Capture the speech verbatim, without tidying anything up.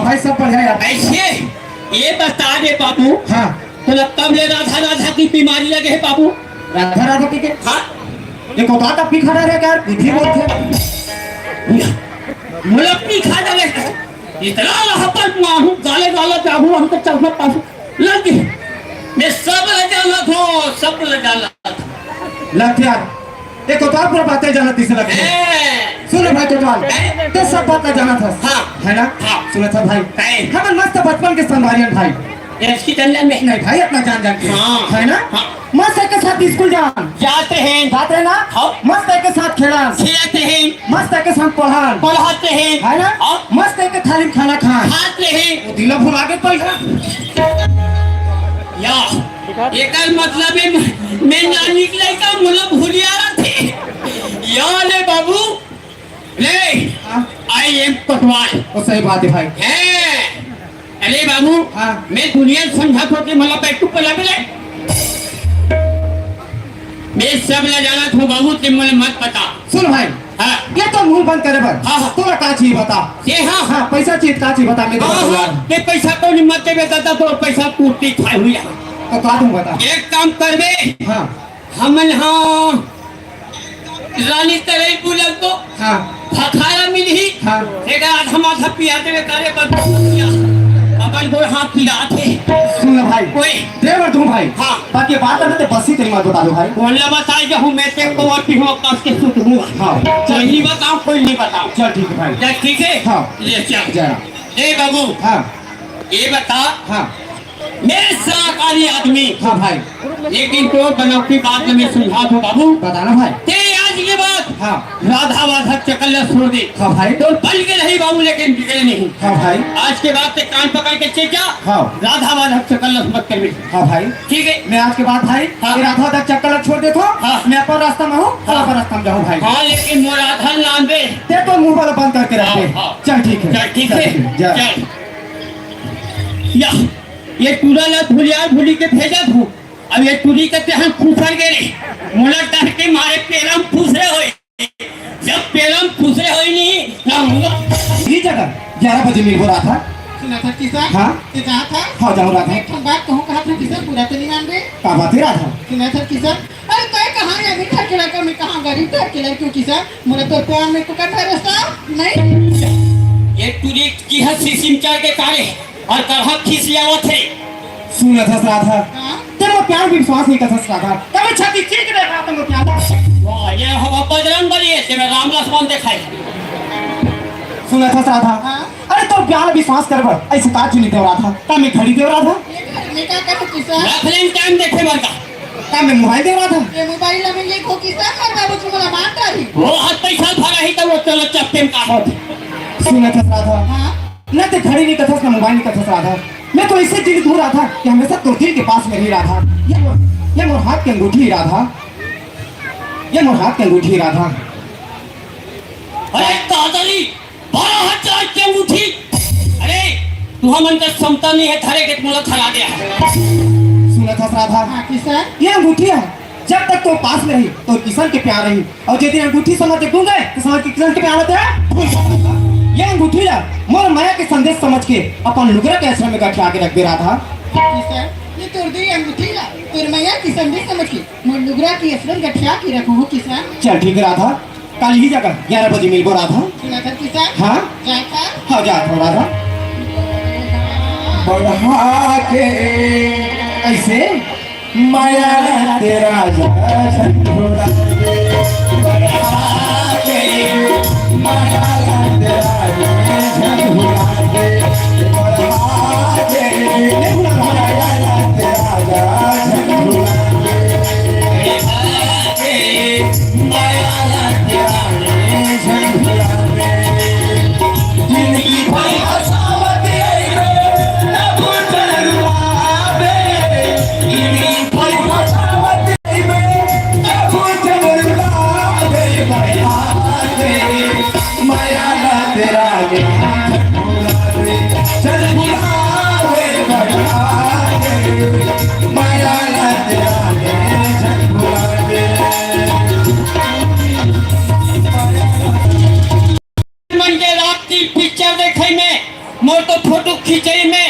भाई, सब बढ़िया यार। ऐसे ये बता दे बाबू, हाँ। तोला कब ले राधा राधा के बीमारी लगे हे बाबू? राधा राधा के, के? हाँ। ये कोतवाल तब भी खड़ा रहे यार, बुद्धि बोलथे। मुलक भी खा जावे। इतना लहपन मारू, गाले गाले जाहू, हम तो चलना पासू। लग गई। मैं सब ले जाना था, सब ले जाना था। लग यार, ये कोतवाल पूरा बातें जानत दिसे लगथे। हैं। सुन भाई कोतवाल, हैं? ते सब बात ला जानत हस। हाँ। है ना? हाँ। सुनत हस भाई। हैं। हमन मस्त बचपन के संगवारी हन भाई। ये इसकी टंडन में। नहीं भाई, अपना जान जान के। हाँ। है ना? हाँ। मस्त एक साथ स्कूल जान। जाते हैं। जाते ना? हाँ। मस्त एक साथ खेलन। खेलते हैं। मस्त एक साथ पढ़न। पढ़ाते हैं। है ना? हाँ। मस्त एक थाली में खाना खान। खाते हैं। वो दिलो भुला के पैसा। या, एकर मतलब है मैं, मैं ना निकले का मुला भुलिया रथे। या ले बाबू, ले, हाँ। I am कोतवाल। वो सही बात है भाई। हैं। अरे बाबू, हाँ। मैं दुनिया समझा तो के मला बैठू पला मिले। मैं सब ला जाना था बाबू, ते मुझे मत बता। सुन भाई, हाँ। ये तो मुंह बंद करे बर। हाँ, हाँ। तोला का चाहिए बता? ये हाँ। हाँ, पैसा चाहिए, का चाहिए बता, मैं हाँ, देता हूँ हाँ। यार। ये पैसा तो नहीं मत देवे दादा, तो पैसा पूर्ति खाए हुई है। तो का दूं बता? एक काम करबे। हाँ। हमन हाँ रानी तरई बुलक तो हाँ। भखारा मिलही। हाँ। एकर आधा माथा पिया देवे करे बंद। अपन गोड़ हाथ पिरात हे। सुन ना भाई। ओए। देवर दूं भाई। हाँ। बाकी बात है ना, ते बसी तेरी मत बता दो भाई। बोलना बताई जो हूँ, मैं ते को और पीहूँ, कस के सुत हूँ। हाँ। कोई नहीं बताओ, कोई नहीं बताओ। चल ठीक है भाई। चल ठीक है? हाँ। ले चल। जय राम। ए बाबू। हाँ। ये बता। हाँ। मैं सरकारी आदमी। हाँ भाई। लेकिन तो बनौटी बात में समझा दो बाबू। बताना भाई। ते आज के बाद हाँ। राधा वाधा चक्कर ला छोड़ दे। हाँ भाई। तो बन के नहीं बाबू, लेकिन बिगड़े नहीं। हाँ भाई। आज के बाद ते कान पकड़ के चल जा। हाँ। राधा वाधा चक्कर ला मत कर। हाँ भाई। ठीक है। मैं आज के बाद भाई, हाँ। ये राधा वाधा चक्कर ला छोड़ देता हूँ। हाँ। मैं अपन रास्ता में हूँ, हाँ। अपन रास्ता में जाऊँ भाई। हाँ, लेकिन मोर राधा नाम दे। ते तो मुंह वाला बंद करके रख दे। हाँ, हाँ। चल ठीक है। चल ठीक है। चल ठीक है। जा। चल। या, ये टूरा ला भुलिया भुली के भेजा तू। अब ये टूरी के तेहन खुसर गे रे। मोला डर के मारे पेरम खुसरे होए। जब पेरम खुसरे होए नहीं, ना होगा। ये जगह ग्यारह बजे मिलबो राधा। सुना था किसा? हाँ? ते कहा था? हाँ, जाऊँ राधा। एक ठन बात कहूँ, कहा था किसा, पूरा तो नहीं मान रहे। का बात है राधा? सुना था किसा? अरे, तय कहाँ है, अमीर घर के लड़का, मैं कहाँ गरीब घर के लड़की हूँ किसा? मोला तो प्यार में कुकर भरोसा नहीं। ये टूरी की हंसी सिंचाई के काले। अउ कहाँ खिसियावत हे? सुनत हस राधा, हाँ? ते मोर प्यार विश्वास नहीं करत हस राधा। तब छाती चीर के देखा त मोर प्यार। वाह, ये हवा बजरंग बली है, तेरा राम लक्ष्मण दिखाई। सुनत हस राधा, हाँ? अरे तोर प्यार विश्वास करे बर ऐसे का चुनी देव राधा? का मैं घड़ी देव राधा? ये घर में का कर किसा? रख लेन टाइम देखे बर का। का मैं मोबाइल देव राधा? ये मोबाइल में ये को किसा कर बाबू तुमला मार डाली। वो हाथ पैसा भरा ही तो वो चलो चप्पे में का होत। सुनत हस राधा, हाँ? ना ते घड़ी नहीं कथस, ना मोबाइल नहीं कथस राधा। मैं तो ऐसे जिंदगी हूँ राधा कि हमेशा तो दिल के पास में रही राधा। ये मोर, ये मोर हाथ के अंगूठी राधा। ये मोर हाथ के अंगूठी राधा। अरे कादरी, बारह हजार के अंगूठी। अरे, तू हमन का समता नहीं है, धरे के मोला धरा दे। सुनत हस राधा? हाँ, किसा? ये अंगूठी है। जब तक तो पास में रही, तो किसन के प्यार रही। अउ जे दिन अंगूठी समझ के गुम गए, तो समझ के किसन के प्यार होते हैं। ये अंगूठी ला मोर मया के संदेश समझ के अपन लुगरा के आश्रम में गठिया के रख दे राधा। किसन, ये तोर दे अंगूठी ला, तोर मया के संदेश समझ के मोर लुगरा के आश्रम गठिया के रखो हो किसन। चल ठीक है राधा, कल ही जगह ग्यारह बजे मिलबो राधा। सुना था किसन? हाँ? जाए था? हाँ, जा था राधा। बढ़ा के ऐसे माया तेरा झंडोरा। मोर तो फोटो खिंचई में